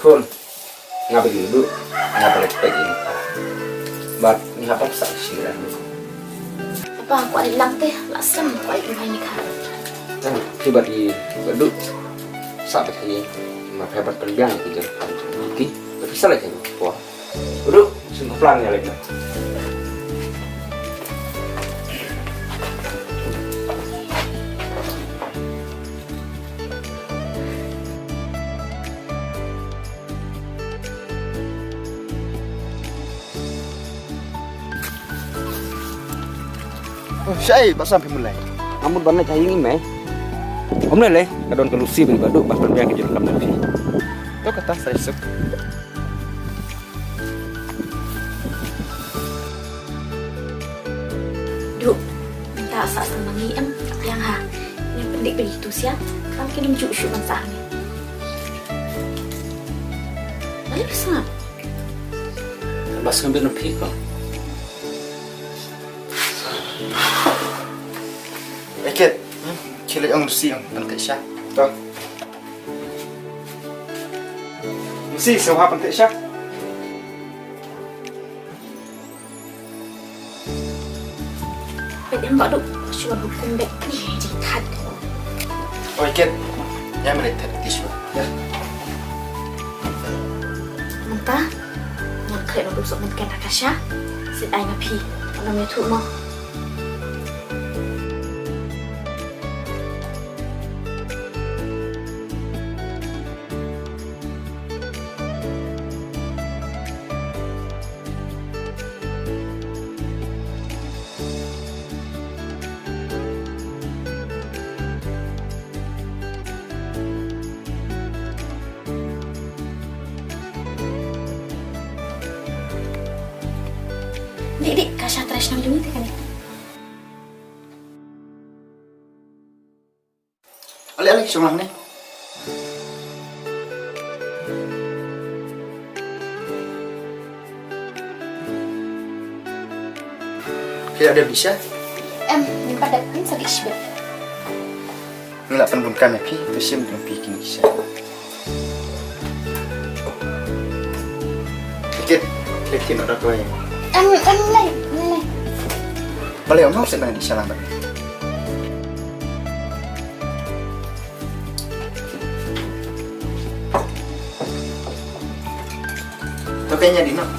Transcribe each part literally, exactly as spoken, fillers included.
Tun, nga ba ïoh duh, nga ba leh peit ïa ka. Bad nga hap sa shi ran. Apa ko ai lang te, la sem ko ai mai ni ka. Kan, ki bad i ba duh. Sa ba ki ma phe bad pynbiang ki jong kan. Ki, ba ki sa leh ki ko. Udah, sing plan ya lagi. Oh, shai, ba sam phi mulai. Amun ban na chahi mai. Om le le, ka don ka Lucy bad i ba duh, ba pynbiang ki jong kam na phi. To kata sa isuk. Duh, mynta sa sa mangi em, yang ha. Yang pendik beli tu sia, kam ki dum ju shu ban sa ni. Balik ke sana. Bas ngambil napi kau. Ekit, hmm? Chile ong Lucy ong pentik sha. Tuh. Lucy, sewa pentik sha. Peit em ba duh, shuwa hukum bek ni ji that. Oi, Kit. Ya, mari that tisu. Ya. Mynta ngan khreh ba duh sok mynta ka Kasha. Sit ai na phi. Ngam ïathuh mo. Dik, dik, Kasha try shnong jong ngi te kane. Ale, ale, shong lang ne. Phi la dep dih sha? Em, ngim pat dep, ngin sa dih shibit. Ngi la pynbun kam ïa phi, to shim jong phi kine ki sha. Kit, kit, kit, no da toi. Em, em, lai, lai, lai. Balei ym hok seh ban dih sha lang bad. To kane ïa dih noh.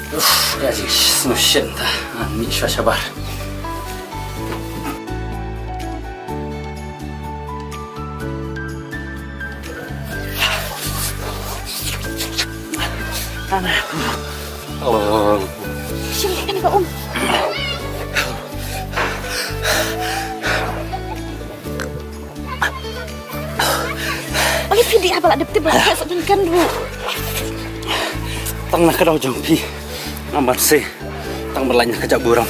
Uf, ka ji sngewsih ta. Ngan mih shuwa shabar. Ana. Oh. Sini kan ka um. Balei phi dih haba la dep tip ba ka sah kan ruh. Tang na ka daw jong phi. Ngam ban se. Tang ban lait na ka jaka burom.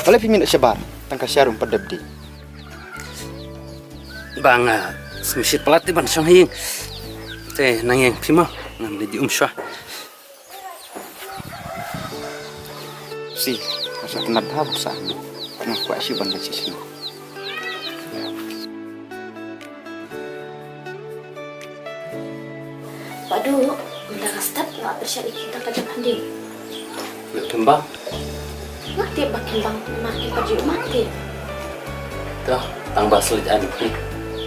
Balei phi mih noh shabar. Tang ka sharum pat dep dih. Ba nga sngewsih palat te ban shong ha ïing. Te nang ïeng phi mo. Ngan leit dih um shuwa. Si, nga sa tnat bha ba sa nga kwah shuh ban leit shisha. Ba duh, mynta ka step nga pyrshah ïa ki tang ka jaka ding. Leh kim bang. Nga tip ba kim bang, ma kim pat ju ma tip. Toh, tang ba shu leit ai ma phi.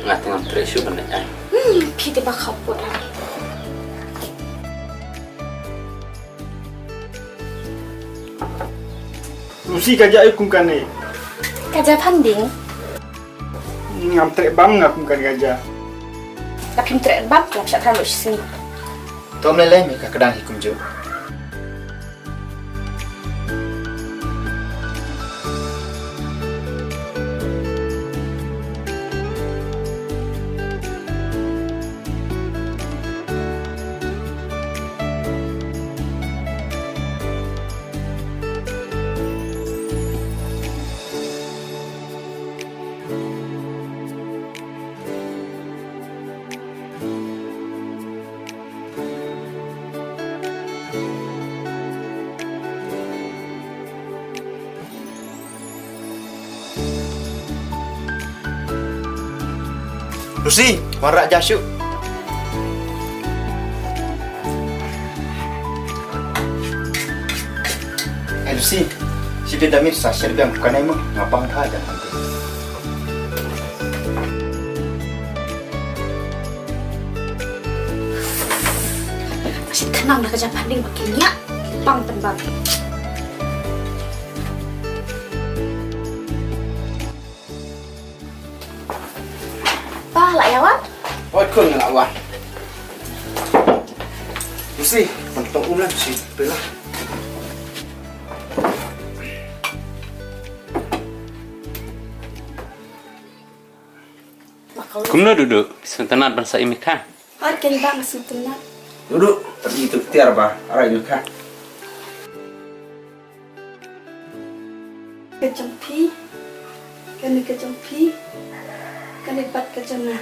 Nga te ngam treh shuh ban leit ai. Hmm, phi te ba khapot ai. Lucy, ka jaka ïa kum kane. Ka jaka phan ding. Ngam treh bam nga kum kane ka jaka. Ka phim treh bam, ka la shah than lo shi sngi. To ym lei lei, mi ka kdang hi kumjuh. Lucy, wanrah ja shuh. Eh, Lucy, shi bit da miet sa sher biang kane mo, nga pang tha jan hangte. Shi khnang da ka jam handing ba ki ngiah, pang tang ba. Pa, la ïa wan? Oi, khun, la wan. Lucy, pynthok um lem shi pela. Kumno Dudu, sngewtynnat ban sah ïa i Mikha? Oi, ken ba nga sngewtynnat. Dudu, tadi itu tiar ba, ara i Mikha. Ka jong phi, kane ka jong phi, kane pat ka jong nga.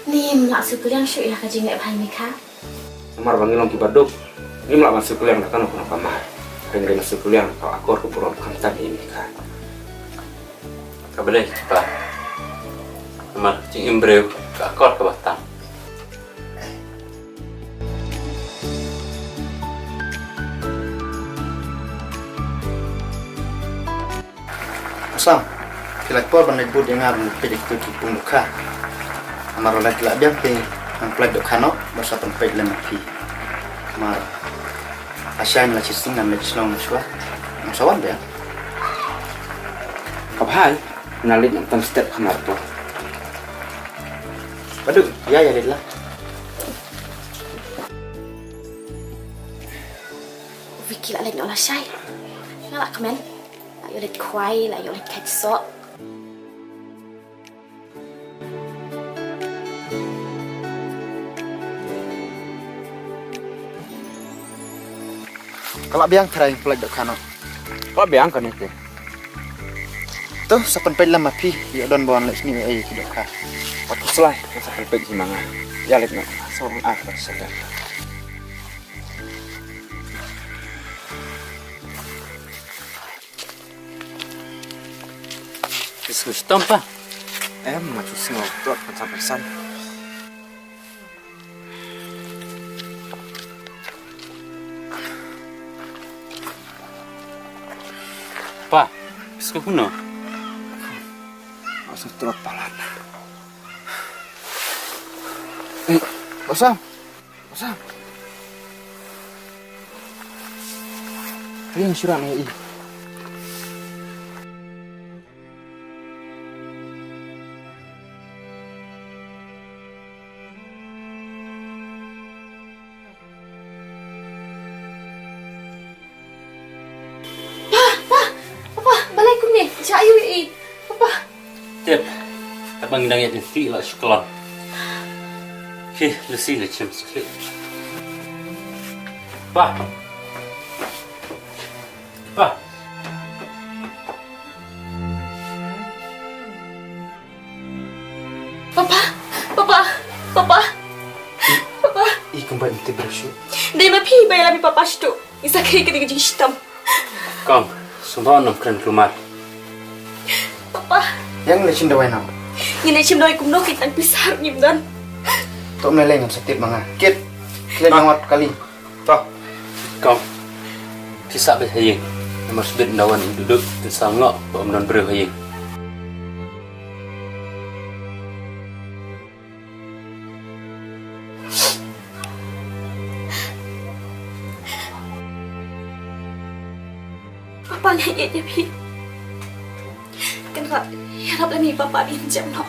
Ngim lah sngewkylliang shuh ïa ka jingleh bha i Mikha. Namar ba ngi long kiba duk, ngim lah ban sngewkylliang da kano kano ka mar. Hynrei ngi sngewkylliang ka akor ka burom khamtam ïa i Mikha. Kaba dei kata, namar jingim briew ka akor kaba tam. Kosam, phi la por ban leit bud ïa nga ban peit ïa kito ki pung dohkha. Namar lada ki la biang phi nang pynlait dohkha noh, bad sa pynpeit lem ma phi. Namar lashai na la shisien ngan leit shnong na shuwa. Ngam sa wan biang. Ka bha, nga leit nang tang step kham ar por. Badu, ïa ïa leit la. Vicky la leit noh lashai. Nga la kmen. La ïoh leit khwai, la ïoh leit kheit soh. Ka la biang trai pynlait dohkha noh. Ka la biang kane te. To sa pynpeit lem ma phi, ïoh don ba wan leit sniew ei ki dohkha. Wat khuslai, sa pynpeit hi ma nga. Ïa leit noh. Sa wan ar ba sa. Phi sngew shitom pa? Em, nga ju sngew tlot pynsan pynsan. Pa, phi sngew kumno? Nga sngew tlot palat. Eh, Bah Sam. Bah Sam. Ring surat ni. Pa, pa, papa, balei kumne? Jia aïu ïa i? Papa. Tip. Katba ngi dang ïaid lynti la shu khlem. Ki, Lucy, ngi shim sukli. Pa. Pa. Papa, papa, papa. Papa. I kumba ngi tip briew shuh. Dei ma phi ba ïalam ïa papa shatu. Ngi sa khreh ka dei ka jingshitom. Kong, sngewbha nym kren kulmar. Papa. Ïa ngi leit shim dawai noh. Ngi leit shim dawai kumno, ki tang pisa ruh ngim don. To ym lei lei, ngam sa tip ma nga. Kit. Kit, nang wat kali. To. Kong. Phi sah beit ha ïing. Namar shibit ynda wan i Dudu, phin sa ngoh ba ym don briew ha ïing. Papa, nga ïeit ïa phi. Kynrad ïarap lem ïa papa, phin jem noh.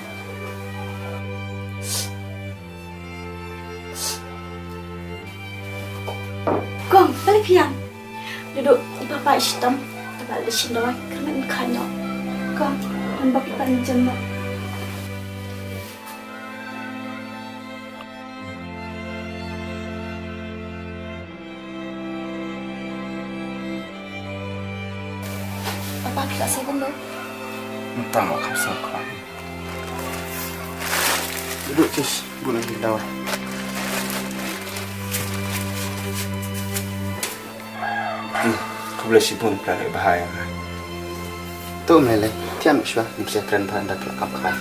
Thiang. Duh duh, i papa i shitom. Taba leit shim dawai, kyrmen kha noh. Ko, ngan bok i pan jem noh. Papa, phi la sait bun noh? Mynta nga kham sait khlaiñ. Duh duh, Tis, bun ïa ki dawai. Hmm, khublei shibun, phi la leh bha ïa nga. To ym lei lei, thiah shuwa, ngim shym kren bha ynda phi la kham khlaiñ.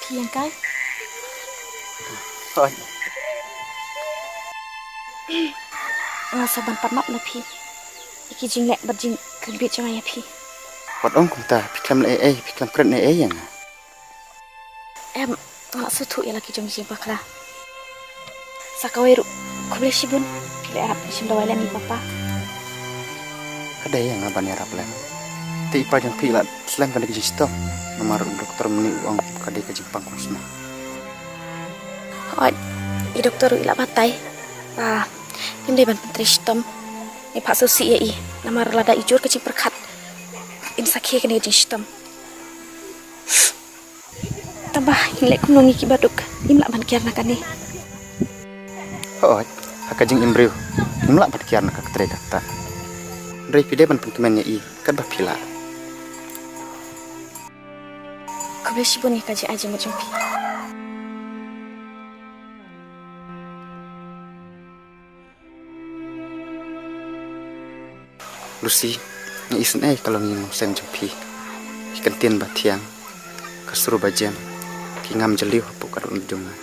Phi ïeng kai? Hooid. Nga sa ban pan map na phi ïa ki jingleh bad jingkynbiej jong nga ïa phi. Wat ong kumta, phi khlem leh ei ei, phi khlem kren ei ei ïa nga. Em, nga la sngewthuh ïa la ki jong ki jingbakla. Sa kawei ruh, khublei shibun, phi la ïarap shim dawai lem ïa i papa. Ka dei ïa nga ban ïarap lem. Te i pa jong phi la slem kane ka jingshitom. Namar u doktor mynne u ong ka dei ka jingpang khongsnam. Hooid, i doktor ruh i la batai ba ngim dei ban pyntrei shitom. Ngi phah sngewsih ïa i, namar lada i jur ka jingpyrkhat, in sa khie kane ka jingshitom. Tangba ngi leh kumno ngi kiba duk, ngim lah ban kiar na kane. Hooid, ha ka jingim briew ngim lah ban kiar na ka ktrei ka ktah. Hynrei phi dei ban pynkmen ïa i katba phi lah. Khublei shibun ïa ka jingai jingmut jong phi. Lucy, nga isynei ka longïing longsem jong phi. Ki kyntien ba thiang, ka sur ba jem, ki ngam jylliew hapoh ka dohnud jong nga.